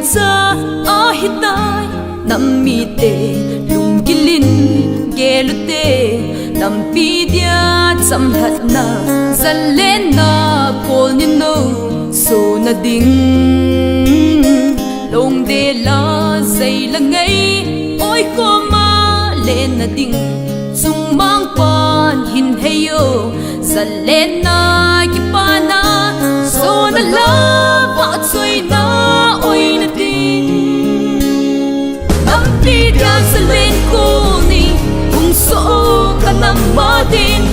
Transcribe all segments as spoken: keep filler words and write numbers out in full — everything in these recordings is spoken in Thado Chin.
Cha ahitai, nam mite lunggil in gel ute, nampi dia chamlhatna zalen na kol ni no sona ding. Longdel a zeila ngei oikhom a lena ding, chungmang pan hin hei o, zalen na kipa na sona la vahchoina oina ding. Nampi dia zalen kol ni, hung so o ka nam a ding,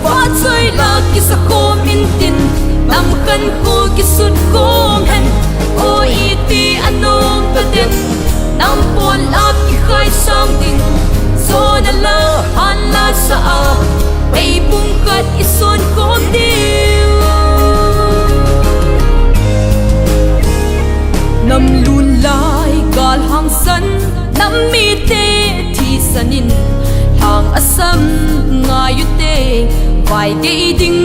vahchoi la kisa khom intin, nam khankho kisut khom hen, o iti anom ka dem, nam pon la kikhai sang ding, sona la han la sa a, bei pung khat i son khom diu. Nam lun lai gal hangsan, nam mite thisan in lhang asam ngai ute, vai gei ding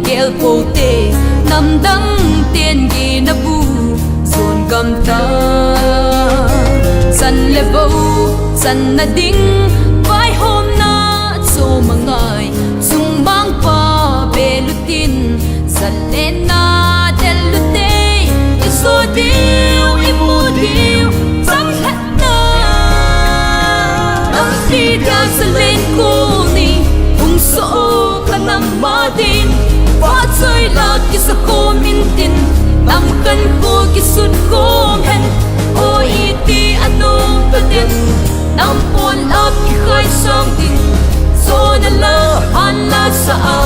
gel pote, nam dang ten gei na bu son gam ta. Chan le vo channa ding vaihomna chom a ngai, chungmang pa bel utin, zalen na del ute, i so diu i mu diu chamlhatna. Nampi dia zalen kol ni, hung so o ka nam a ding, vahchoi la kisa khom intin, nam khankho kisut khom hen, o iti anom ka dem, nam pon la kikhai sang ding, sona la han la sa a,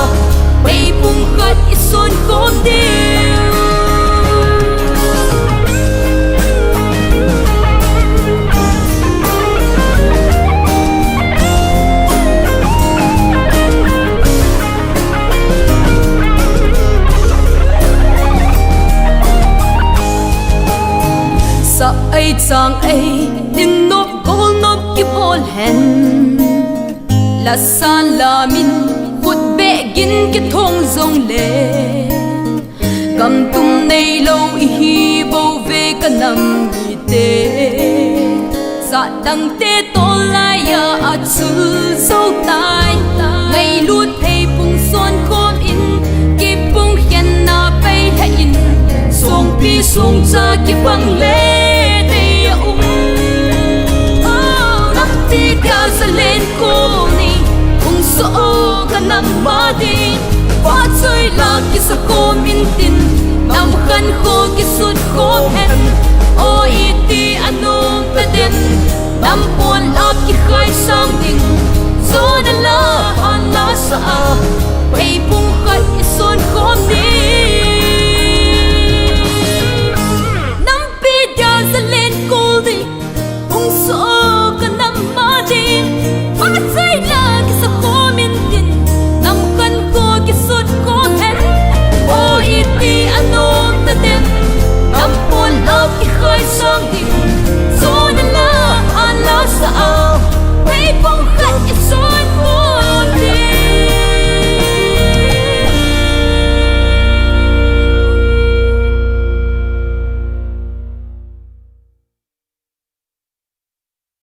bei pung khat i son khom diu. Sa ei chang ei, ding nop gol nop kibol hen, la san la min, khut beh gin kithong jong le, gam tum nei lo i hi bou ve ka nam mite. Sa dang te tol lai a a chul zo tai, ngailut thei pung son khom in, kipung khen na pei thei in, songpi songcha kibang le,